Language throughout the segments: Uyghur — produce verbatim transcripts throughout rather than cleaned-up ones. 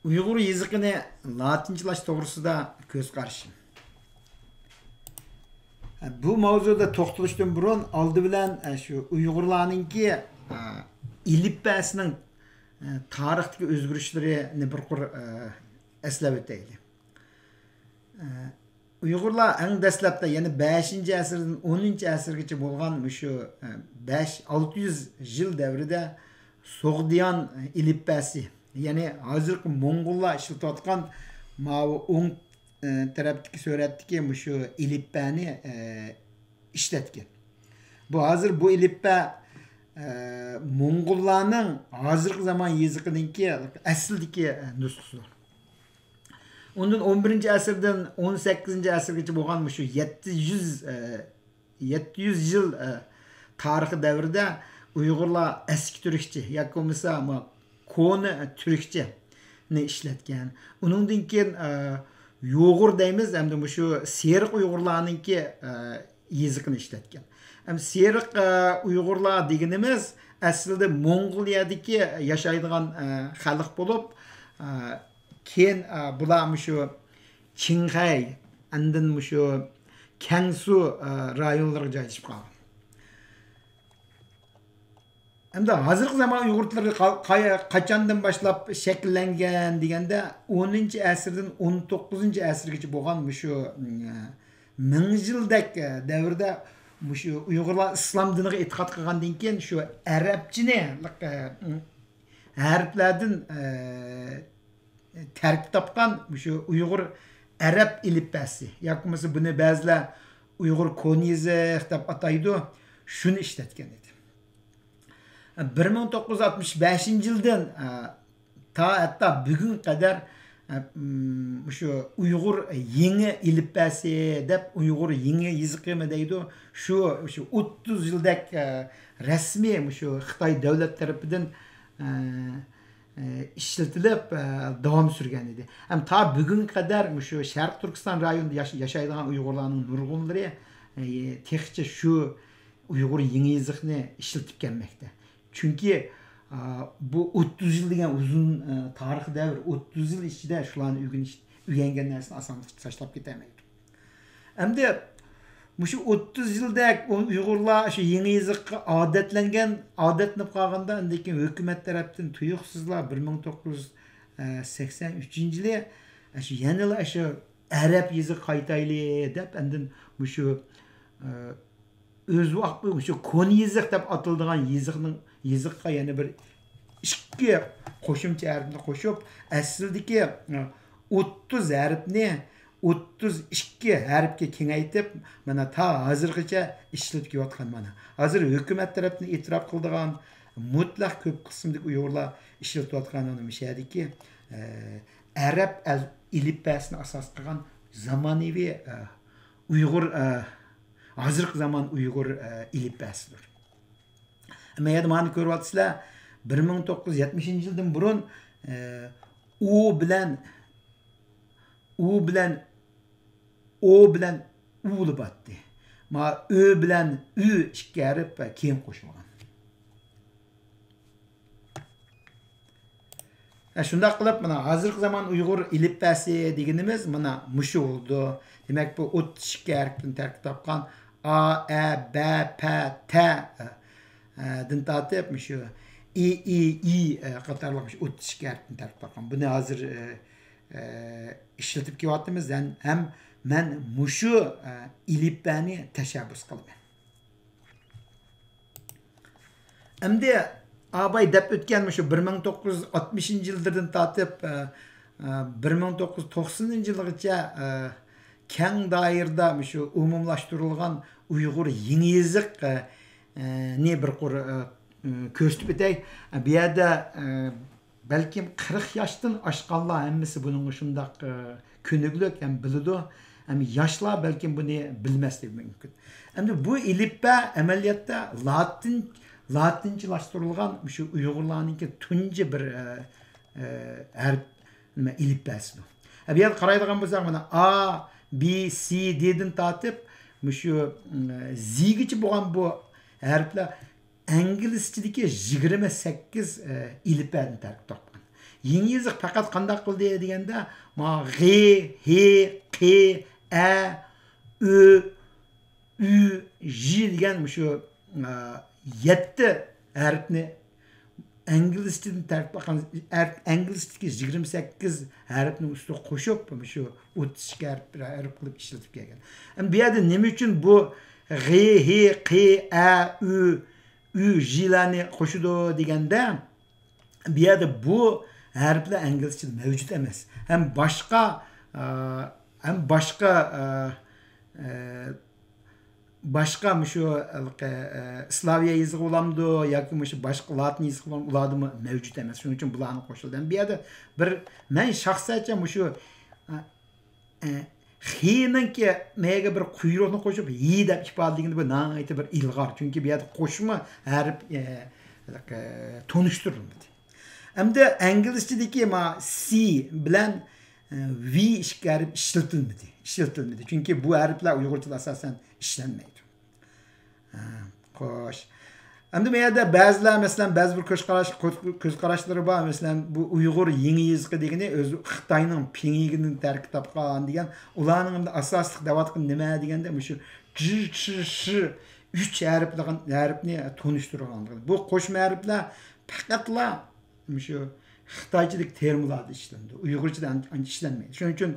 ئۇيغۇر يېزىقىنى لاتىنچىلاش توغرىسىدا كۆز قارىشىم. بۇ ماۋزۇدا توختىلىشتىن بۇرۇن، ئالدى بىلەن، ئە، شۇ ئۇيغۇرلارنىڭكى، ئە، ئېلىپبەسىنىڭ، ئە، تارىختىكى ئۆزگىرىشلىرىنى بىر قۇر، ئە، ئەسلەپ ئۆتەيلى. ئە، ئۇيغۇرلار ئەڭ دەسلەپتە، يەنى بەشىنچى ئەسىردىن ئونىنچى ئەسىرگىچە بولغان مۇشۇ، ئە، بەش، ئالتە يۈز يىل دەۋرىدە سوغدىيان ئېلىپبەسى، يەنى ھازىرقى موڭغۇللار ئىشلىتىۋاتقان ماۋۇ ئوڭ، ئە، تەرەپتىكى سۈرەتتىكى مۇشۇ ئېلىپبەنى، ئە، ئىشلەتكەن. بۇ ھازىر بۇ ئېلىپبە، ئە، موڭغۇللارنىڭ ھازىرقى زامان يېزىقىنىڭكى ئەسلىدىكى، ئە، نۇسخىسىدۇر. ئۇندىن ئون بىرىنچى ئەسىردىن ئون سەككىزىنچى ئەسىرگىچە بولغان مۇشۇ يەتتە يۈز، ئە، يەتتە يۈز يىل، ئە، تارىخى دەۋرىدە ئۇيغۇرلار ئەسكى تۈركچە ياكى بولمىسا مۇ-، كونا تۈركچىنى ئىشلەتكەن. ئۇنىڭدىن كېيىن، ئە، يۇغۇر دەيمىز، ئەمدى مۇشۇ سېرىق ئۇيغۇرلارنىڭكى، ئە، يېزىقىنى ئىشلەتكەن. ئەمدى سېرىق، ئە، ئۇيغۇرلار دېگىنىمىز ئەسلىدە موڭغۇلىيەدىكى ياشايدىغان، ئە، خەلق بولۇپ، ئە، كېيىن، ئە، بۇلار مۇشۇ چىڭخەي، ئاندىن مۇشۇ كەنسۇ، ئە، رايونلىرىغا جايلىشىپ قالغان. ئەمدى ھازىرقى زامان ئۇيغۇر تىلى قا-، قايا-، قاچاندىن باشلاپ شەكىللەنگەن دېگەندە، ئونىنچى ئەسىردىن ئون توققۇزىنچى ئەسىرگىچە بولغان مۇشۇ، ئە، مىڭ يىلدەك، ئە، دەۋردە مۇشۇ ئۇيغۇرلار ئىسلام دىنىغا ئېتىقاد قىلغاندىن كېيىن شۇ ئەرەبچىنى، ئە، ھەرپلەردىن، ئە، تەركىب تاپقان مۇشۇ ئۇيغۇر ئەرەب ئېلىپبەسى، ياكى بولمىسا بۇنى بەزىلەر ئۇيغۇر كونا يېزىق دەپ ئاتايدۇ، شۇنى ئىشلەتكەن ئىدى. بىر مىڭ توققۇز يۈز ئاتمىش بەشىنچى يىلدىن، ئە، تا ھەتتا بۈگۈنگە قەدەر، ئە، م، مۇشۇ ئۇيغۇر يېڭى ئېلىپبەسى دەپ، ئۇيغۇر يېڭى يېزىقىمۇ دەيدۇ. شۇ، شۇ ئوتتۇز يىلدەك، ئە، رەسمىي مۇشۇ خىتاي دۆلەت تەرىپىدىن، ئە، ئە، ئىشلىتىلىپ، ئە، داۋام سۈرگەن ئىدى. ھەم تا بۈگۈنگە قەدەر مۇشۇ شەرقىي تۈركىستان رايونىدا ياش-، ياشايدىغان ئۇيغۇرلارنىڭ نۇرغۇنلىرى، ئە، تېخىچە شۇ ئۇيغۇر يېڭى يېزىقنى ئىشلىتىپ كەلمەكتە. چۈنكى، ئا، بۇ ئوتتۇز يىل دېگەن ئۇزۇن، ئا، تارىخىي دەۋر، ئوتتۇز يىل ئىچىدە شۇلارنى ئۆگىنىش، ئۆگەنگەن نەرسىنى ئاسانلىقچە تاشلاپ كېتەلمەيدۇ. ئەمدى مۇشۇ ئوتتۇز يىلدەك ئۇ-، ئۇيغۇرلار شۇ يېڭى يېزىققا ئادەتلەنگەن، ئادەتلىنىپ قالغاندا، ئاندىن كېيىن ھۆكۈمەت تەرەپتىن تۇيۇقسىزلا بىر مىڭ توققۇز يۈز سەكسەن ئۈچىنچى يىلى شۇ يەنىلا شۇ ئەرەب يېزىقى قايتايلى دەپ، ئاندىن مۇشۇ، ئە، ئۆز ۋاق-، شۇ كونا يېزىق دەپ ئاتىلىدىغان يېزىقنىڭ، يېزىققا يەنە بىر ئىككى قوشۇمچە ھەرپنى قوشۇپ، ئەسلىدىكى، ئە، ئوتتۇز ھەرپنى ئوتتۇز ئىككى ھەرپكە كېڭەيتىپ، مانا تا ھازىرغىچە ئىشلىتىپ كېلىۋاتقان مانا. ھازىر ھۆكۈمەت تەرەپتىن ئېتىراپ قىلىدىغان مۇتلەق كۆپ قىسىمدىكى ئۇيغۇرلار ئىشلىتىۋاتقان مانا مۇشۇ يەردىكى، ئە، ئەرەب ئەل-، ئېلىپبەسىنى ئاساس قىلغان زامانىۋى، ئە، ئۇيغۇر، ئە، ھازىرقى زامان ئۇيغۇر، ئە، ئېلىپبەسىدۇر. ئەمما يەنە مانى كۆرۈۋاتىسىلەر، بىر مىڭ توققۇز يۈز يەتمىشىنچى يىلدىن بۇرۇن، ئە، ئۇ بىلەن، ئۇ بىلەن، ئو بىلەن ئۇ بولۇپ ئاتتى. ما ئۆ بىلەن ئۈ ئىككى ھەرپ كېيىن قوشۇلغان. ھە، شۇنداق قىلىپ، مانا، ھازىرقى زامان ئۇيغۇر ئېلىپبەسى دېگىنىمىز مانا مۇشۇ بولىدۇ. دېمەك، بۇ ئوتتۇز ئىككى ھەرپتىن تەركىب تاپقان ئا، ئە، بە، پە، تە، ئە، دىن تارتىپ، مۇشۇ ئى، ئى، ئى، ئە، قاتارلىق مۇشۇ ئوتتۇز ئىككى ھەرپتىن تەركىب تاپقان. بۇنى ھازىر، ئە، ئە، ئىشلىتىپ كېلىۋاتىمىز. ھەم، ھەم مەن مۇشۇ، ئە، ئېلىپبەنى تەشەببۇس قىلىمەن. ئەمدى ئاباي دەپ ئۆتكەن مۇشۇ بىر مىڭ توققۇز يۈز ئاتمىشىنچى يىللىرىدىن تارتىپ، ئە، ئە، بىر مىڭ توققۇز يۈز توقسىنىنچى يىلغىچە، ئە، كەڭ دائىرىدە مۇشۇ ئومۇملاشتۇرۇلغان ئۇيغۇر يېڭى يېزىق، ئە، ئە، نى بىر قۇر، ئە، ئە، كۆرسىتىپ ئۆتەي. بۇ يەردە، ئە، بەلكىم قىرىق ياشتىن ئاشقانلار ھەممىسى بۇنىڭغا شۇنداق، ئە، كۆنۈكلۈك ھەم بىلىدۇ. ھەم ياشلار بەلكىم بۇنى بىلمەسلىكى مۇمكىن. ئەمدى بۇ ئېلىپبە ئەمەلىيەتتە لاتىن، لاتىنچىلاشتۇرۇلغان مۇشۇ ئۇيغۇرلارنىڭكى تۇنجى بىر، ئە، ئە، ھەرپ، نېمە، ئېلىپبەسىدۇر. ئە، بۇ يەردە قارايدىغان بولساق، مانا، ئا، بى، سى، دېدىن تارتىپ مۇشۇ، ئە، زىگىچە بولغان بۇ ھەرپلەر ئىنگلىزچىدىكى يىگىرمە سەككىز، ئە، ئېلىپبەدىن تەركىب تاپقان. يېڭى يېزىق پەقەت قانداق قىلدى دېگەندە، ما، غې، ھې، قې، ئە، ئۆ، ئۈ، ژ دېگەن مۇشۇ، ئە، يەتتە ھەرپنى ئىنگلىزچىدىن تەركىب تاپقان، ئەر-، ئىنگلىزچىدىكى يىگىرمە سەككىز ھەرپنىڭ ئۈستىگە قوشۇپ، مۇشۇ ئوتتۇز ئىككى ھەرپ، ھەرپ قىلىپ ئىشلىتىپ كەلگەن. ئەمدى بۇ يەردە نېمە ئۈچۈن بۇ غې، ھې، قې، ئە، ئۈ، ئۈ، ژلارنى قوشىدۇ دېگەندە، بۇ يەردە بۇ ھەرپلەر ئىنگلىزچىدە مەۋجۇت ئەمەس. ھەم باشقا، ئە، ھەم باشقا، ئە، ئە، باشقا مۇشۇ ھېلىقى، ئە، ئىسلاۋىيە يېزىقى بولامدۇ ياكى مۇشۇ باشقا لاتىن يېزىقى بولامدۇ، ئۇلاردىمۇ مەۋجۇت ئەمەس. شۇنىڭ ئۈچۈن بۇلارنى قوشۇلدى. ھەم بۇ يەردە بىر، مەن شەخسەنچە مۇشۇ، ئە، ئە، خېنىڭكى مەيگە بىر قۇيرۇقنى قوشۇپ، ھې دەپ ئىپادىلىگىنى بۇ ناھايىتى بىر ئىلغار. چۈنكى بۇ يەردە قوشما ھەرپ، ئە، ھېلىقى، تونۇشتۇرۇلمىدى. ئەمدى ئىنگلىزچىدىكى ما سى بىلەن، ئە، ۋى ئىككى ھەرپ ئىشلىتىلمىدى. ئىشلىتىلمىدى. چۈنكى بۇ ھەرپلەر ئۇيغۇرچىدا ئاساسەن ئىشلەنمەيدۇ. ھە، خوش. ئەمدى بۇ يەردە بەزىلەر، مەسىلەن، بەزى بىر كۆز قاراش، كۆز قاراشلىرى بار. مەسىلەن، بۇ ئۇيغۇر يېڭى يېزىقى دېگىنى ئۆزى خىتاينىڭ پىڭيىڭىدىن تەركىب تاپقان دېگەن، ئۇلارنىڭ ئەمدى ئاساسلىق دەۋاتقىنى نېمە دېگەندە، مۇشۇ ج، چ، ش، ئۈچ ھەرپلىگەن، ھەرپنى تونۇشتۇرغان. بۇ قوشما ھەرپلەر پەقەتلا مۇشۇ خىتايچىدىكى تېرمىلاردا ئىشلىنىدۇ. ئۇيغۇرچىدا ئان-، ئانچە ئىشلەنمەيدۇ. شۇنىڭ ئۈچۈن،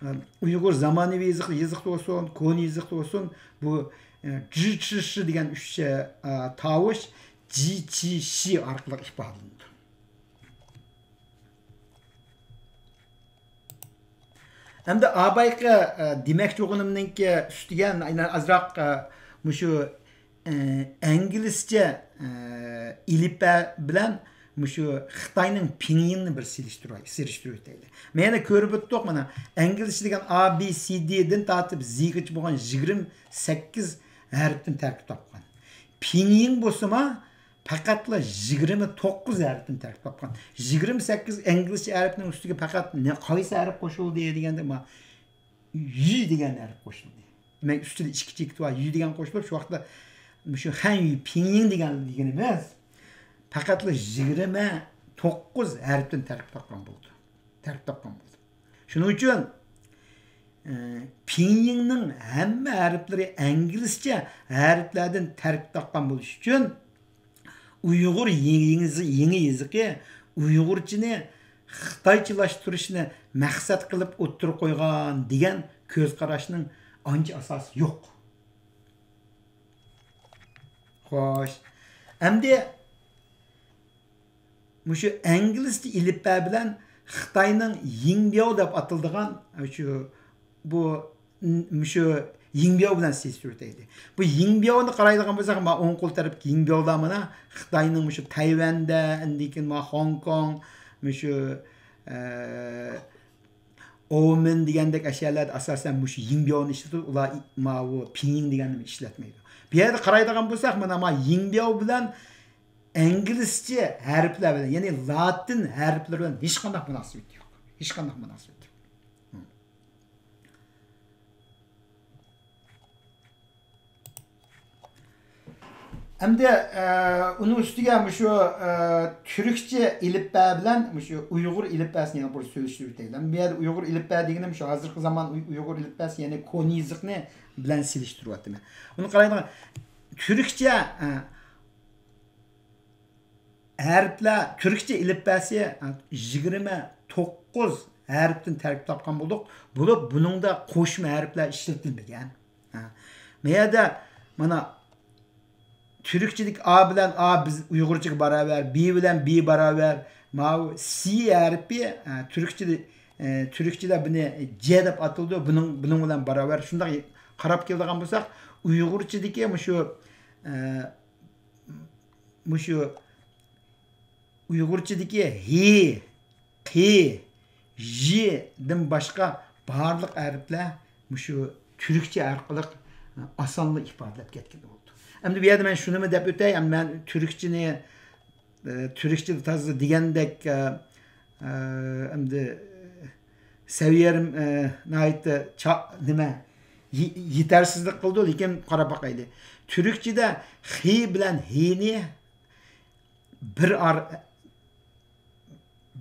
ئە، ئۇيغۇر زامانىۋى يېزىق، يېزىقتا بولسۇن، كونا يېزىقتا بولسۇن، بۇ، ئە، ج، چ، ش دېگەن ئۈچ، ئە، تاۋۇش ج، چ، ش ئارقىلىق ئىپادىلىنىدۇ. ئەمدى ئابايقى، ئە، دېمەكچى بولغىنىمنىڭكى ئۈستىگە يەنە ئازراق، ئە، مۇشۇ، ئە، ئىنگلىزچە، ئە، ئېلىپبە بىلەن مۇشۇ خىتاينىڭ پىڭيىڭنى بىر سېلىشتۇراي-، سېلىشتۇرۇۋېتەيلى. مانا يەنە كۆرۈپ ئۆتتۇق، مانا ئىنگلىزچە دېگەن ئا، بى، سى، دىدىن تارتىپ زىغىچە بولغان يىگىرمە سەككىز ھەرپتىن تەركىب تاپقان. پىڭيىڭ بولسىما، پەقەتلا يىگىرمە توققۇز ھەرپتىن تەركىب تاپقان. يىگىرمە سەككىز ئىنگلىزچە ھەرپنىڭ ئۈستىگە پەقەت نە-، قايسى ھەرپ قوشۇلدى دېگەندە، ما، يۈ دېگەن ھەرپ قوشۇلدى. دېمەك، ئۈستىدە ئىككى چېكىت بار، يۈ دېگەن قوشۇلۇپ، شۇ ۋاقىتتا مۇشۇ خەن يۈ پىڭيىڭ دېگەن، دېگىنىمىز پەقەتلا يىگىرمە توققۇز ھەرپتىن تەركىب تاپقان بولدى. تەركىب تاپقان بولدى. شۇنىڭ ئۈچۈن، ئە، پىڭيىڭنىڭ ھەممە ھەرپلىرى ئىنگلىزچە ھەرپلەردىن تەركىب تاپقان بولۇشى ئۈچۈن، ئۇيغۇر يېڭى، يېڭى يېزىقى ئۇيغۇرچىنى خىتايچىلاشتۇرۇشنى مەقسەت قىلىپ ئوتتۇرىغا قويغان دېگەن كۆز قاراشنىڭ ئانچە ئاساسى يوق. خوش. ئەمدى مۇشۇ ئىنگلىزچە ئېلىپبە بىلەن خىتاينىڭ يىڭبياۋ دەپ ئاتىلىدىغان شۇ، بۇ، مۇشۇ يىڭبياۋ بىلەن سېلىشتۇرۇۋېتەيلى. بۇ يىڭبياۋنى قارايدىغان بولساق، ما ئوڭ قول تەرەپتىكى يىڭبياۋلار مانا خىتاينىڭ مۇشۇ تەيۋەندە، ئاندىن كېيىن ما خوڭكوڭ، مۇشۇ، ئە، ئومېن دېگەندەك ئەشيالاردا ئاساسەن مۇشۇ يىڭبياۋنى ئىشلىتىدۇ، ئۇلار ئى-، ماۋۇ پىڭيىڭ دېگەننى ئىشلەتمەيدۇ. بۇ يەردە قارايدىغان بولساق، مانا، ما يىڭبياۋ بىلەن ئىنگلىزچە ھەرپلەر بىلەن، يەنى لاتىن ھەرپلىرى بىلەن ھېچقانداق مۇناسىۋىتى يوق. ھېچقانداق مۇناسىۋىتى يوق. ئەمدى، ئە، ئۇنىڭ ئۈستىگە مۇشۇ، ئە، تۈركچە ئېلىپبە بىلەن مۇشۇ ئۇيغۇر ئېلىپبەسىنى يەنە بىر سۆزلىشىپ ئۆتەيلى. بۇ يەردە ئۇيغۇر ئېلىپبە دېگىنىم شۇ ھازىرقى زامان ئۇي-، ئۇيغۇر ئېلىپبەسى، يەنى كونا يېزىقنى بىلەن سېلىشتۇرۇۋاتىمەن. بۇنى قارايدىغان تۈركچە، ئە، ھەرپلەر، تۈركچە ئېلىپبەسى، ئە، يىگىرمە توققۇز ھەرپتىن تەركىب تاپقان بولدۇق. بولۇپ، بۇنىڭدا قوشما ھەرپلەر ئىشلىتىلمىگەن. ھە. مەيەردە، مانا، تۈركچىدىكى ئا بىلەن ئا بىز ئۇيغۇرچىغا باراۋەر، بى بىلەن بى باراۋەر. ماۋۇ سى ھەرپى، ھە، تۈركچىدە، ئە، تۈركچىدە بۇنى جې دەپ ئاتىلىدۇ، بۇنىڭ، بۇنىڭ بىلەن باراۋەر. شۇنداق قاراپ كېلىدىغان بولساق، ئۇيغۇرچىدىكى مۇشۇ، ئە، مۇشۇ ئۇيغۇرچىدىكى ھى، قى، ژىدىن باشقا بارلىق ھەرپلەر مۇشۇ تۈركچە ئارقىلىق ئاسانلا ئىپادىلەپ كەتكىلى بولىدۇ. ئەمدى بۇ يەردە مەن شۇنىمۇ دەپ ئۆتەي، ئەمدى مەن تۈركچىنى، ئە، تۈركچىدە تازا دېگەندەك، ئە، ئە، ئەمدى سەۋىيەم، ئە، ناھايىتى چا-، نېمە، يې-، يېتەرسىزلىك قىلىدۇ، لېكىن قاراپ باقايلى. تۈركچىدە خى بىلەن ھىنى بىر ئار-،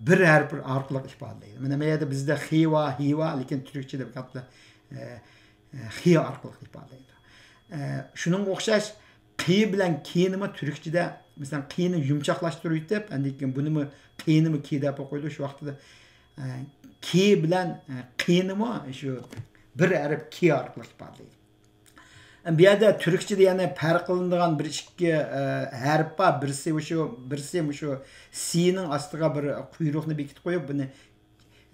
بىر ھەرپ ئارقىلىق ئىپادىلەيدۇ. مانا بۇ يەردە بىزدە خىۋا، ھىۋا، لېكىن تۈركچىدە بۇ گەپلەر، ئە، ئە، خىيا ئارقىلىق ئىپادىلەيدۇ. ئە، شۇنىڭغا ئوخشاش قى بىلەن كىنىمۇ تۈركچىدە، مەسىلەن، قىنى يۇمشاقلاشتۇرۇۋېتىپ، ئاندىن كېيىن بۇنىمۇ قىنىمۇ كى دەپ ئوقۇيدۇ. شۇ ۋاقتىدا، ئە، كى بىلەن، ئە، قىنىمۇ شۇ بىر ھەرپ كى ئارقىلىق ئىپادىلەيدۇ. بۇ يەردە تۈركچىدە يەنە پەرقلىنىدىغان بىر ئىككى، ئە، ھەرپ بار. بىرسى مۇشۇ، بىرسى مۇشۇ سىنىڭ ئاستىغا بىر قۇيرۇقنى بېكىتىپ قويۇپ، بۇنى،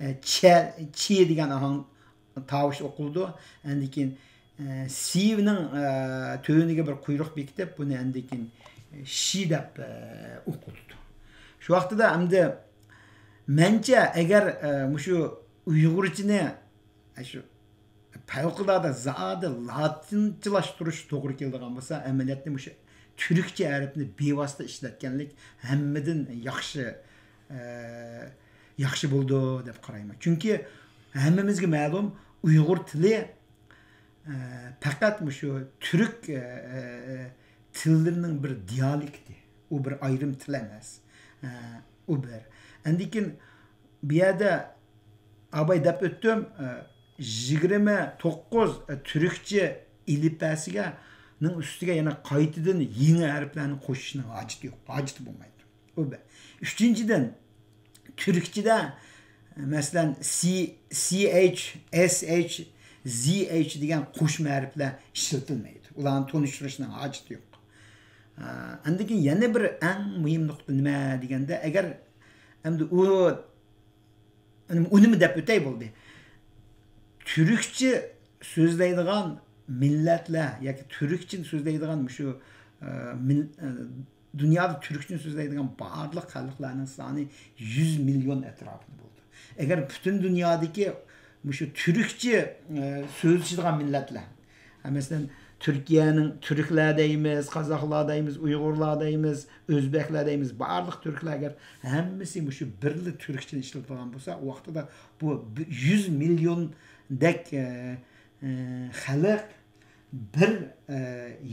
ئە، چە، چى دېگەن ئاھاڭ تاۋۇش ئوقۇلىدۇ. ئاندىن كېيىن، ئە، سىنىڭ، ئە، تۆۋىنىگە بىر قۇيرۇق بېكىتىپ، بۇنى ئاندىن كېيىن، ئە، شى دەپ، ئە، ئوقۇلىدۇ. شۇ ۋاقتىدا ئەمدى مەنچە ئەگەر، ئە، مۇشۇ ئۇيغۇرچىنى، ئە، شۇ پەۋقۇلئاددە زادى لاتىنچىلاشتۇرۇش توغرا كېلىدىغان بولسا، ئەمەلىيەتتە مۇشۇ تۈركچە ھەرپنى بىۋاسىتە ئىشلەتكەنلىك ھەممىدىن ياخشى، ئە، ياخشى بولىدۇ دەپ قارايمەن. چۈنكى ھەممىمىزگە مەلۇم، ئۇيغۇر تىلى، ئە، پەقەت مۇشۇ تۈرك، ئە، ئە، تىللىرىنىڭ بىر دىيالېكتى. ئۇ بىر ئايرىم تىل ئەمەس. ئە، ئۇ بىر. ئاندىن كېيىن بۇ يەردە ئاباي دەپ ئۆتتۈم، ئە، يىگىرمە توققۇز، ئە، تۈركچە ئېلىپبەسىگە، نىڭ ئۈستىگە يەنە قايتىدىن يېڭى ھەرپلەرنى قوشۇشنىڭ ھاجىتى يوق، ھاجىتى بولمايدۇ. ئۇ بىر. ئۈچىنچىدىن، تۈركچىدە، مەسىلەن، سى، سى ئەيچ، ئېس ئەيچ، زى ئەيچ دېگەن قوشما ھەرپلەر ئىشلىتىلمەيدۇ. ئۇلارنى تونۇشتۇرۇشنىڭ ھاجىتى يوق. ئە، ئاندىن كېيىن يەنە بىر ئەڭ مۇھىم نۇقتا نېمە دېگەندە، ئەگەر ئەمدى ئۇ ئۇنىمۇ دەپ ئۆتەي بولدى. تۈركچە سۆزلەيدىغان مىللەتلەر ياكى تۈركچە سۆزلەيدىغان مۇشۇ، ئە، مىل-، ئە، دۇنيادا تۈركچە سۆزلەيدىغان بارلىق خەلقلەرنىڭ سانى يۈز مىليون ئەتراپىدا بولىدۇ. ئەگەر پۈتۈن دۇنيادىكى مۇشۇ تۈركچە، ئە، سۆزلىشىدىغان مىللەتلەر، مەسىلەن، تۈركىيەنىڭ تۈركلەر دەيمىز، قازاقلار دەيمىز، ئۇيغۇرلار دەيمىز، ئۆزبەكلەر دەيمىز، بارلىق تۈركلەر ئەگەر ھەممىسى مۇشۇ بىرلا تۈركچىنى ئىشلىتىدىغان بولسا، ئۇ ۋاقتىدا بۇ بىر يۈز مىليوندەك، ئە، ئە، خەلق بىر، ئە،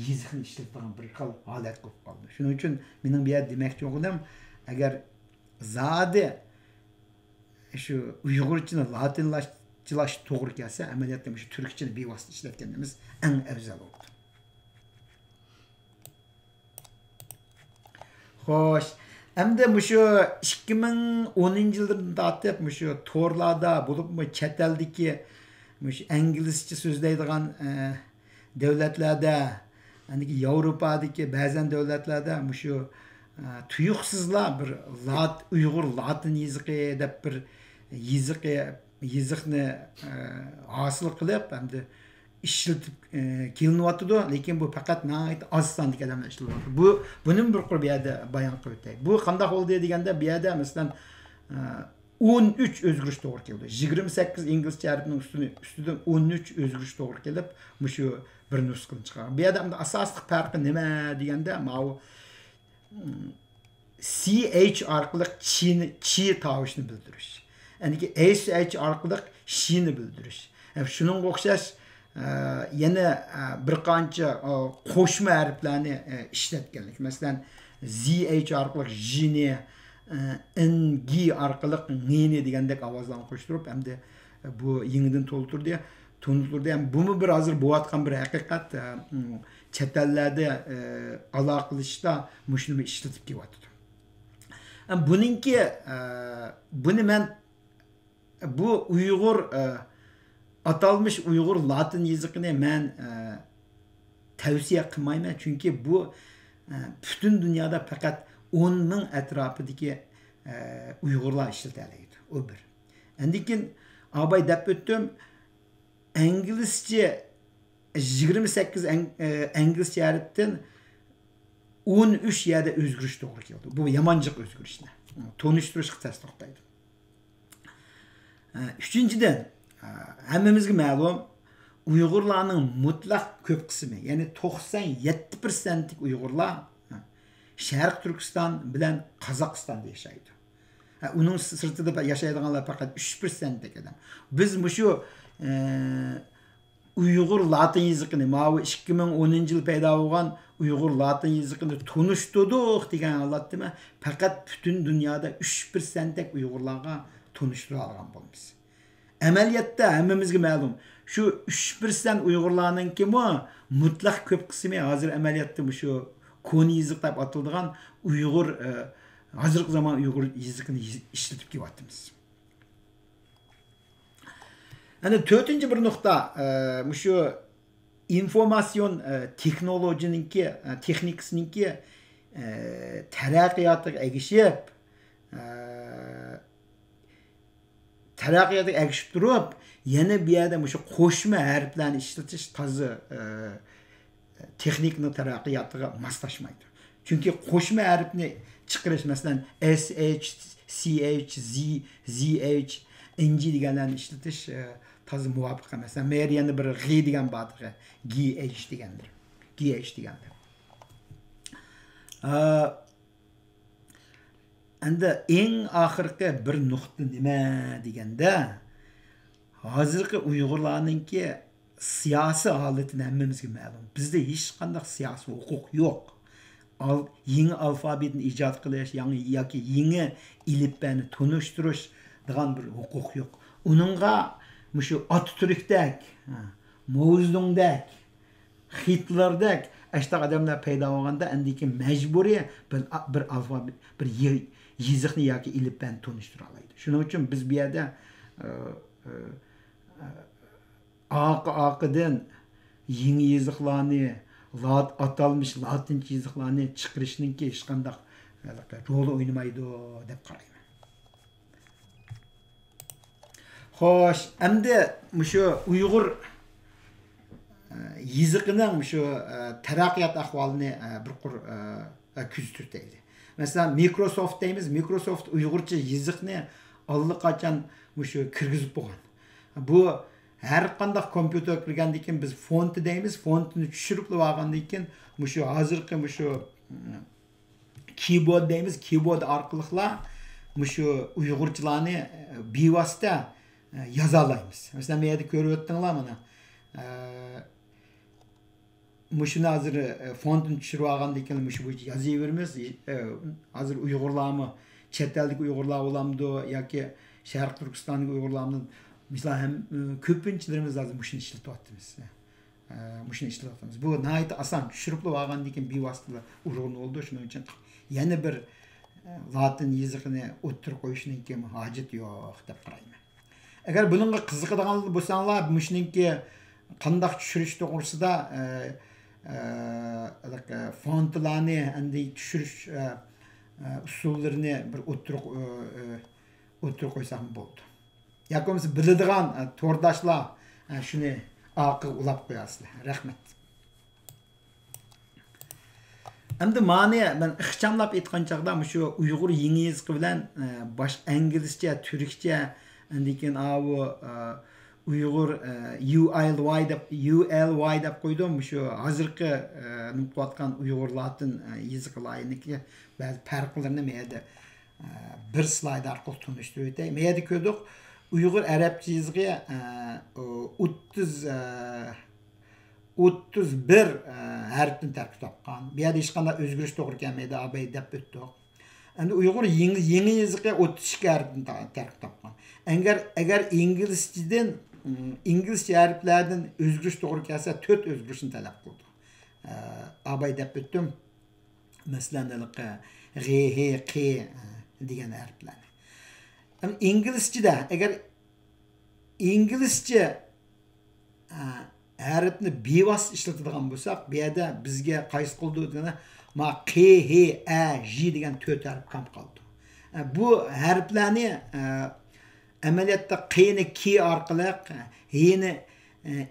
يېزىقنى ئىشلىتىدىغان بىر خىل ھالەت بولۇپ قالدى. شۇنىڭ ئۈچۈن مېنىڭ بۇ يەردە دېمەكچى بولغىنىم، ئەگەر زادى شۇ ئۇيغۇرچىنى لاتىنلاشتۇرۇش توغرا كەلسە، ئەمەلىيەتتە مۇشۇ تۈركچىنى بىۋاسىتە ئىشلەتكىنىمىز ئەڭ ئەۋزەل بولىدۇ. خوش، ئەمدى مۇشۇ ئىككى مىڭ ئونىنچى يىلدىن تارتىپ مۇشۇ تورلاردا، بولۇپمۇ چەت ئەلدىكى مۇشۇ ئىنگلىزچە سۆزلەيدىغان، ئە، دۆلەتلەردە، يەنى ياۋروپادىكى بەزەن دۆلەتلەردە مۇشۇ، ئە، تۇيۇقسىزلا بىر لات-، ئۇيغۇر لاتىن يېزىقى دەپ بىر يېزىقى، يېزىقنى، ئە، ھاسىل قىلىپ، ئەمدى ئىشلىتىپ، ئە، كېلىنىۋاتىدۇ. لېكىن بۇ پەقەت ناھايىتى ئاز ساندىكى ئادەملەر ئىشلىتىۋاتىدۇ. بۇ، بۇنىمۇ بىر قۇر بۇ يەردە بايان قىلىپ ئۆتەي. بۇ قانداق بولدى دېگەندە، بۇ يەردە، مەسىلەن، ئە، ئون ئۈچ ئۆزگىرىش توغرا كېلىدۇ. يىگىرمە سەككىز ئىنگلىزچە ھەرپنىڭ ئۈستىنى، ئۈستىدىن ئون ئۈچ ئۆزگىرىش توغرا كېلىپ، مۇشۇ بىر نۇسخىنى چىقارغان. بۇ يەردە ئەمدى ئاساسلىق پەرقى نېمە دېگەندە، ماۋۇ، م، سى ئېيچ ئارقىلىق چىنى، چى تاۋۇشىنى بىلدۈرۈش. ئەنكى ئېس ئېيچ ئارقىلىق شىنى بىلدۈرۈش. ھەم شۇنىڭغا ئوخشاش، ئە، يەنە، ئە، بىر قانچە، ئە، قوشما ھەرپلەرنى، ئە، ئىشلەتكەنلىك. مەسىلەن، زى ئېيچ ئارقىلىق ژىنى، ئە، ئېن گى ئارقىلىق ڭىنى دېگەندەك ئاۋازلارنى قوشتۇرۇپ، ئەمدى بۇ يېڭىدىن تولدۇردى، تونۇتۇلدى. ھەم بۇمۇ بىر ھازىر بولۇۋاتقان بىر ھەقىقەت، ئە، م، چەت ئەللەردە، ئە، ئالاقىلىشىشتا مۇشۇنى ئىشلىتىپ كېلىۋاتىدۇ. ھەم بۇنىڭكى، ئە، بۇنى مەن بۇ ئۇيغۇر، ئە، ئاتالمىش ئۇيغۇر لاتىن يېزىقىنى مەن، ئە، تەۋسىيە قىلمايمەن، چۈنكى بۇ، ئە، پۈتۈن دۇنيادا پەقەت ئون مىڭ ئەتراپىدىكى، ئە، ئۇيغۇرلار ئىشلىتەلەيدۇ. ئۇ بىر. ئاندىن كېيىن ئاباي دەپ ئۆتتۈم، ئىنگلىزچە يىگىرمە سەككىز ئەڭ-، ئە، ئىنگلىزچە ھەرپتىن ئون ئۈچ يەردە ئۆزگىرىش توغرا كېلىدۇ. بۇ يامان جىق ئۆزگىرىشنى. تونۇشتۇرۇشقا تەس توختايدۇ. ئۈچىنچىدىن، ھەممىمىزگە مەلۇم، ئۇيغۇرلارنىڭ مۇتلەق كۆپ قىسمى، يەنى توقسان يەتتە پىرسەنتلىك ئۇيغۇرلار شەرقىي تۈركىستان بىلەن قازاقىستاندا ياشايدۇ. ئۇنىڭ سىرتىدا ياشايدىغانلار پەقەت ئۈچ پىرسەنتلىك ئادەم. بىز مۇشۇ، ئۇيغۇر لاتىن يېزىقىنى، ماۋۇ ئىككى مىڭ ئونىنچى يىل پەيدا بولغان ئۇيغۇر لاتىن يېزىقىنى تونۇشتۇردۇق دېگەن ھالەتتىمۇ، پەقەت پۈتۈن دۇنيادا ئۈچ پىرسەنتتەك ئۇيغۇرلارغا تونۇشتۇرالىغان بولىمىز. ئەمەلىيەتتە ھەممىمىزگە مەلۇم، شۇ ئۈچ پىرسەنت ئۇيغۇرلارنىڭكىمۇ مۇتلەق كۆپ قىسمى ھازىر ئەمەلىيەتتە مۇشۇ كونا يېزىق دەپ ئاتىلىدىغان ئۇيغۇر، ئە، ھازىرقى زامان ئۇيغۇر يېزىقىنى يېز-، ئىشلىتىپ كېلىۋاتىمىز. يەنە تۆتىنچى بىر نۇقتا، ئە، مۇشۇ ئىنفورماتسىيون، ئە، تېخنولوگىيەنىڭكى، ئە، تېخنىكىسىنىڭكى، ئە، تەرەققىياتىغا ئەگىشىپ، ئە، تەرەققىياتىغا ئەگىشىپ تۇرۇپ، يەنە بۇ يەردە مۇشۇ قوشما ھەرپلەرنى ئىشلىتىش تازا، ئە، تېخنىكىنىڭ تەرەققىياتىغا ماسلاشمايدۇ. چۈنكى قوشما ھەرپنى چىقىرىش، مەسىلەن، S H، C H، Z، Z H، N G دېگەنلەرنى ئىشلىتىش، ئە، تازا مۇۋاپىق ئەمەس. مەن يەنە بىر غ دېگەن بار، G H دېگەندۇر. G H دېگەندۇر. ئە، ئەمدى ئەڭ ئاخىرقى بىر نۇقتا نېمە دېگەندە، ھازىرقى ئۇيغۇرلارنىڭكى سىياسىي ھالىتىنى ھەممىمىزگە مەلۇم. بىزدە ھېچقانداق سىياسىي ھوقۇق يوق. ئال-، يېڭى ئالفابېتنى ئىجاد قىلىش، يېڭى ياكى يېڭى ئېلىپبەنى تونۇشتۇرۇش دېگەن بىر ھوقۇق يوق. ئۇنىڭغا مۇشۇ ئاتاتۈركتەك، ھە، ماۋزېدۇڭدەك، خىتلېردەك ئاشۇنداق ئادەملەر پەيدا بولغاندا، ئاندىن كېيىن مەجبۇرىي بىر، بىر ئالفابېت، بىر يې-، يېزىقنى ياكى ئېلىپبەنى تونۇشتۇرالايدۇ. شۇنىڭ ئۈچۈن بىز بۇ يەردە، ئى، ئى، ئى، ئارقا-ئارقىدىن يېڭى يېزىقلارنى، لات-، ئاتالمىش لاتىنچە يېزىقلارنى چىقىرىشنىڭكى ھېچقانداق، ھېلىقى، رولى ئوينىمايدۇ دەپ قارايمەن. خوش، ئەمدى مۇشۇ ئۇيغۇر، ئە، يېزىقىنىڭ مۇشۇ، ئە، تەرەققىيات ئەھۋالىنى، ئە، بىر قۇر، ئە، ئە، كۆزدە تۇتايلى. مەسىلەن، مىكروسوفت دەيمىز، مىكروسوفت ئۇيغۇرچە يېزىقنى ئاللىقاچان مۇشۇ كىرگۈزۈپ بولغان. بۇ ھەر قانداق كومپيۇتېرغا كىرگەندىن كېيىن بىز فونت دەيمىز، فونتنى چۈشۈرۈپلا بولغاندىن كېيىن مۇشۇ ھازىرقى مۇشۇ، كىبورد دەيمىز، كىبورد ئارقىلىقلا مۇشۇ ئۇيغۇرچىلارنى، ئە، بىۋاسىتە، ئە، يازالايمىز. مەسىلەن، مەن يەردە كۆرۈۋەتتىڭلار مانا. ئە، مۇشۇنى ھازىر، ئە، فونتنى چۈشۈرۈۋالغاندىن كېيىن مۇشۇ بويىچە يازىۋېرىمىز. ئە، ھازىر ئۇيغۇرلارمۇ، چەت ئەلدىكى ئۇيغۇرلار بولامدۇ ياكى شەرقىي تۈركىستاندىكى ئۇيغۇرلارمۇ، مىسال ھەم، ئە، كۆپىنچىلىرىمىز ھازىر مۇشۇنى ئىشلىتىۋاتىمىز. ئە، مۇشۇنى ئىشلىتىۋاتىمىز. بۇ ناھايىتى ئاسان، چۈشۈرۈپلا بولغاندىن كېيىن بىۋاسىتىلا ئۇرغىلى بولىدۇ. شۇنىڭ ئۈچۈن يەنە بىر، ئە، لاتىن يېزىقىنى ئوتتۇرىغا قويۇشنىڭكى ھاجىتى يوق دەپ قارايمەن. ئەگەر بۇنىڭغا قىزىقىدىغان بولساڭلار، مۇشۇنىڭكى قانداق چۈشۈرۈش توغرىسىدا، ئە، ئە، ھېلىقى فونتلارنى ئەمدى چۈشۈرۈش، ئە، ئە، ئۇسۇللىرىنى بىر ئوتتۇرىغا، ئە، ئە، ئوتتۇرىغا قويساقمۇ بولىدۇ. ياكى بولمىسا بىلىدىغان، ئە، تورداشلار، ئە، شۇنى ئارقىغا ئۇلاپ قويارسىلەر. رەھمەت. ئەمدى مانى مەن ئىخچاملاپ ئېيتقان چاغدا مۇشۇ ئۇيغۇر يېڭى يېزىقى بىلەن، ئە، باش-، ئىنگلىزچە، تۈركچە، ئاندىن كېيىن ئاۋۇ، ئە، ئۇيغۇر، ئە، يۇ ئېل ۋاي دەپ، يۇ ئېل ۋاي دەپ قويدۇم. مۇشۇ ھازىرقى، ئە، نېمە قىلىۋاتقان ئۇيغۇر لاتىن، ئە، يېزىقى لايىھىنىڭكى بەزى پەرقلىرىنى مەن يەردە ئە، بىر سلايد ئارقىلىق تونۇشتۇرۇۋېتەي. مەن يەردە كۆردۇق، ئۇيغۇر ئەرەبچە يېزىقى، ئە، ئوتتۇز، ئە، ئوتتۇز بىر، ئە، ھەرپتىن تەركىب تاپقان. بۇ يەردە ھېچقانداق ئۆزگىرىش توغرا كەلمەيدۇ، ئاباي دەپ ئۆتتۇق. ئەمدى ئۇيغۇر يېڭى، يېڭى يېزىقى ئوتتۇز ئىككى ھەرپتىن تا-، تەركىب تاپقان. ئەگەر، ئەگەر ئىنگلىزچىدىن، ئىم، ئىنگلىزچە ھەرپلەردىن ئۆزگىرىش توغرا كەلسە، تۆت ئۆزگىرىشنى تەلەپ قىلىدۇ. ئە، ئاباي دەپ ئۆتتۈم. مەسىلەن، ھېلىقى غ، ھ، ق دېگەن ھەرپلەرنى. ئەمما ئىنگلىزچىدە، ئەگەر ئىنگلىزچە، ئە، ھەرپنى بىۋاسىتە ئىشلىتىدىغان بولساق، بۇ يەردە بىزگە قايسى قىلىدۇ دېگەندە، ما ق، ھ، ئە، ژ دېگەن تۆت ھەرپ كام قالىدۇ. ئە، بۇ ھەرپلەرنى، ئە، ئەمەلىيەتتە ق نى ك ئارقىلىق، ھ نى،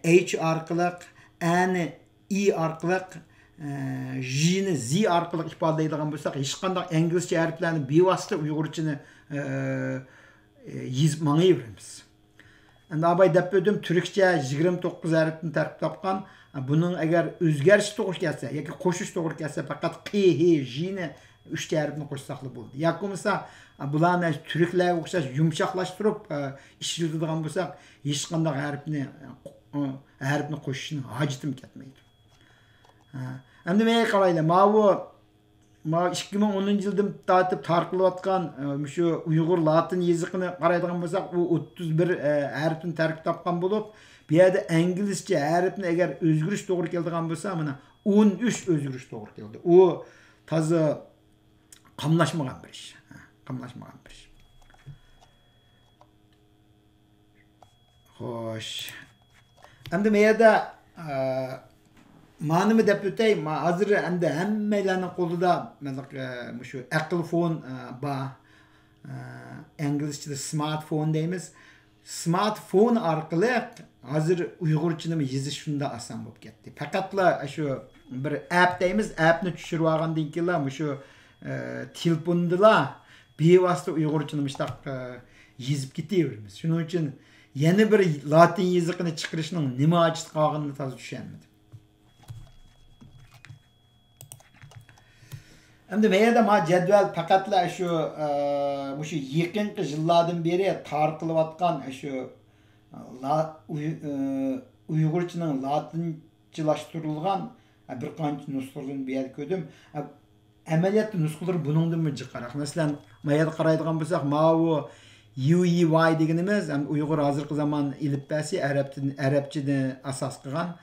ئە، ھ ئارقىلىق، ئە نى ئى ئارقىلىق، ئە، ژ نى زى ئارقىلىق ئىپادىلەيدىغان بولساق، ھېچقانداق ئىنگلىزچە ھەرپلەرنى بىۋاسىتە ئۇيغۇرچىنى، ئە، ئە، يېزىپ ماڭىۋېرىمىز. ئەمدى ئاباي دەپ ئۆتتۈم، تۈركچە يىگىرمە توققۇز ھەرپتىن تەركىب تاپقان. بۇنىڭ ئەگەر ئۆزگەرتىش توغرا كەلسە ياكى قوشۇش توغرا كەلسە، پەقەت ق، ھ، ژ نى ئۈچ ھەرپنى قوشساقلا بولدى. ياكى بولمىسا، بۇلارنى تۈركلەرگە ئوخشاش يۇمشاقلاشتۇرۇپ، ئە، ئىشلىتىدىغان بولساق، ھېچقانداق ھەرپنى، ئە، ئۇ ھەرپنى قوشۇشنىڭ ھاجىتىمۇ كەتمەيدۇ. ھە. ئەمدى مەن قارايلى. ماۋۇ، ماۋۇ ئىككى مىڭ ئونىنچى يىلدىن تارتىپ تارقىلىۋاتقان، ئە، مۇشۇ ئۇيغۇر لاتىن يېزىقىنى قارايدىغان بولساق، ئۇ ئوتتۇز بىر، ئە، ھەرپتىن تەركىب تاپقان بولۇپ، بۇ يەردە ئىنگلىزچە ھەرپنى ئەگەر ئۆزگىرىش توغرا كېلىدىغان بولسا، مانا ئون ئۈچ ئۆزگىرىش توغرا كېلىدۇ. ئۇ تازا قاملاشمىغان بىر ئىش. ھە، قاملاشمىغان بىر ئىش. خوش. ئەمدى مەيەردە، ئە، مانىمۇ دەپ ئۆتەي. ما-، ھازىر ئەمدى ھەممەيلەرنىڭ قولىدا مەلىك، ئە، مۇشۇ ئەقىل فون، ئە، بار. ئە، ئىنگلىزچىدا سمارتفون دەيمىز. سمارتفون ئارقىلىق ھازىر ئۇيغۇرچىنىمۇ يېزىش شۇنداق ئاسان بولۇپ كەتتى. پەقەتلا شۇ بىر ئەپ دەيمىز، ئەپنى چۈشۈرۈپ ئالغاندىن كېيىنلا مۇشۇ، ئە، تېلېفوندىلا بىۋاسىتە ئۇيغۇرچىنى مۇشۇنداق، ئە، يېزىپ كېتىۋېرىمىز. شۇنىڭ ئۈچۈن يەنە بىر لاتىن يېزىقىنى چىقىرىشنىڭ نېمە ھاجىتى قالغىنىنى تازا چۈشەنمىدىم. ئەمدى مەيەردە ما جەدۋەل پەقەتلا شۇ، ئە، مۇشۇ يېقىنقى يىللاردىن بېرى تارقىلىۋاتقان شۇ لا-، ئۇي-، ئە، ئۇيغۇرچىنىڭ لاتىنچىلاشتۇرۇلغان، ئە، بىر قانچە نۇسخىلىرىنى بۇ يەردە كۆردۈم. ئە، ئەمەلىيەتتە نۇسخىلىرى بۇنىڭدىنمۇ جىقراق. مەسىلەن، ما يەردە قارايدىغان بولساق، ماۋۇ يۇ ئى ۋاي دېگىنىمىز، ھەم ئۇيغۇر ھازىرقى زامان ئېلىپبەسى ئەرەبتىن، ئەرەبچىنى ئاساس قىلغان.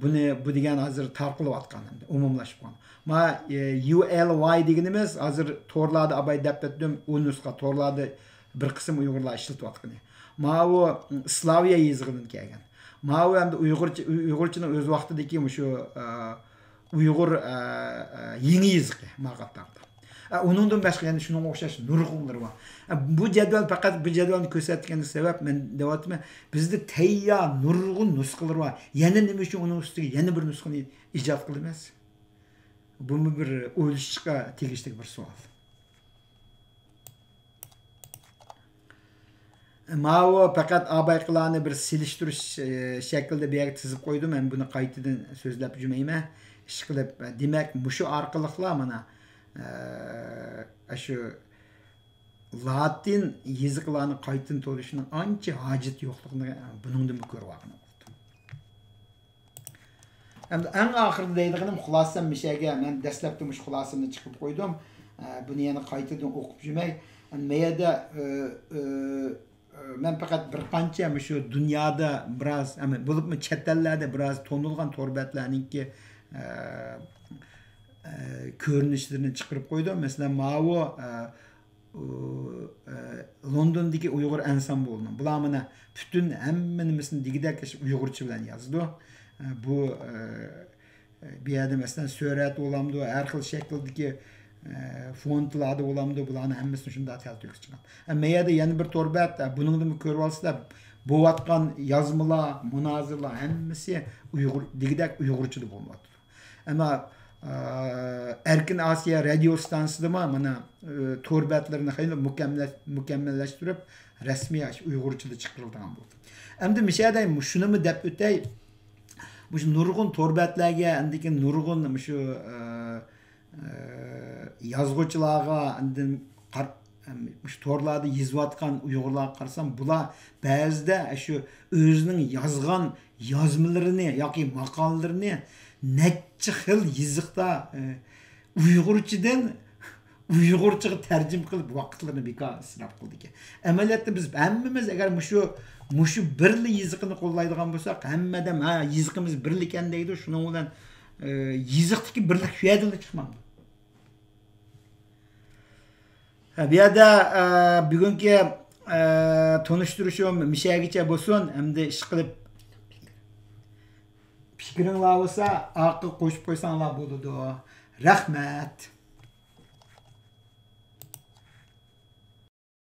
بۇنى، بۇ دېگەن ھازىر تارقىلىۋاتقان، ئومۇملاشقان. ما، ئە، يۇ ئېل ۋاي دېگىنىمىز ھازىر تورلاردا ئاباي دەپ ئۆتتۈم، ئۇ نۇسخا تورلاردا بىر قىسىم ئۇيغۇرلار ئىشلىتىۋاتقىنى. ماۋۇ، ئىسلاۋىيە يېزىقىدىن كەلگەن. ماۋۇ ئەمدى ئۇيغۇرچە، ئۇي-، ئۇيغۇرچىنىڭ ئۆز ۋاقتىدىكى مۇشۇ، ئە، ئۇيغۇر، ئە، ئە، يېڭى يېزىقى ماقاتتاردا. ئە، ئۇنىڭدىن باشقا يەنە شۇنىڭغا ئوخشاش نۇرغۇنلىرى بار. ئە، بۇ جەدۋەل پەقەت بۇ جەدۋەلنى كۆرسەتكەندىكى سەۋەب، مەن دەۋاتىمەن، بىزدە تەييار نۇرغۇن نۇسخىلىرى بار. يەنە نېمە ئۈچۈن ئۇنىڭ ئۈستىگە يەنە بىر نۇسخىنى ئىجاد قىلىمىز؟ بۇمۇ بىر ئويلىشىشقا تېگىشلىك بىر سوئال. ماۋۇ پەقەت ئابايقىلارنى بىر سېلىشتۇرۇش، ئى، شەكلىدە بۇ يەرگە تىزىپ قويدۇم. مەن بۇنى قايتىدىن سۆزلەپ يۈرمەيمەن. ئىشقىلىپ، دېمەك، مۇشۇ ئارقىلىقلا مانا، ئە، شۇ لاتىن يېزىقلارنى قايتىدىن تولۇشنىڭ ئانچە ھاجىتى يوقلۇقىنى بۇنىڭدىنمۇ كۆرۈۋالغىلى بولىدۇ. ئەمدى ئەڭ ئاخىرىدا دەيدىغىنىم خۇلاسەم مىشەگە، مەن دەسلەپتە مۇشۇ خۇلاسەمنى چىقىپ قويدۇم. ئە، بۇنى يەنە قايتىدىن ئوقۇپ يۈرمەي. ئەمدى مەيەردە، ئە، ئە، ئە، مەن پەقەت بىر قانچە مۇشۇ دۇنيادا بىراز، ئەمما بولۇپمۇ چەت ئەللەردە بىراز تونۇلغان تور بەتلەرنىڭكى، ئە، ئە، كۆرۈنۈشلىرىنى چىقىرىپ قويدۇم. مەسىلەن، ماۋۇ، ئە، ئۇ، ئە، لوندوندىكى ئۇيغۇر ئەنسامبلىنىڭ. بۇلار مانا پۈتۈن ھەممە نېمىسىنى دېگۈدەك ئۇيغۇرچە بىلەن يازىدۇ. ئە، بۇ، ئە، بۇ يەردە مەسىلەن سۈرەت بولامدۇ، ھەر خىل شەكىلدىكى، ئە، فونتلاردا بولامدۇ، بۇلارنىڭ ھەممىسىنى شۇنداق تەلتۆكۈس چىققان. ئە، مەيەردە يەنە بىر تور بەت، ئە، بۇنىڭدىنمۇ كۆرۈۋالسىلەر، بولۇۋاتقان يازمىلار، مۇنازىرىلەر ھەممىسى ئۇيغۇر، دېگۈدەك ئۇيغۇرچىدا بولۇۋاتىدۇ. ئەمما، ئە، ئەركىن ئاسىيا رادىيو ئىستانسىسىدىمۇ مانا، ئە، تور بەتلىرىنى خېلى مۇكەممەل-، مۇكەممەللەشتۈرۈپ، رەسمىي ئۇيغۇرچىدا چىقىرىلىدىغان بولدى. ئەمدى مىشەدە شۇنىمۇ دەپ ئۆتەي، مۇشۇ نۇرغۇن تور بەتلەرگە، ئاندىن كېيىن نۇرغۇن مۇشۇ، ئە، ئە، يازغۇچىلارغا، ئاندىن قار-، مۇشۇ تورلاردا يېزىۋاتقان ئۇيغۇرلارغا قارىسام، بۇلار بەزىدە شۇ ئۆزىنىڭ يازغان يازمىلىرىنى ياكى ماقالىلىرىنى نەچچە خىل يېزىقتا، ئە، ئۇيغۇرچىدىن ئۇيغۇرچىغا تەرجىمە قىلىپ ۋاقىتلىرىنى بىكار ئىسراپ قىلىدىكەن. ئەمەلىيەتتە بىز ھەممىمىز ئەگەر مۇشۇ، مۇشۇ بىرلا يېزىقنى قوللايدىغان بولساق، ھەممە ئادەم، ھە، يېزىقىمىز بىرلىكەن دەيدۇ، شۇنىڭ بىلەن، ئە، يېزىقتىكى بىرلىك شۇ يەردىنلا چىقمامدۇ؟ ھە، بۇ يەردە، ئە، بۈگۈنكى، ئە، تونۇشتۇرۇشۇم مىشەگىچە بولسۇن، ئەمدى ئىشقىلىپ پىكرىڭلار بولسا ئارقىغا قوشۇپ قويساڭلار بولىدۇ. رەھمەت.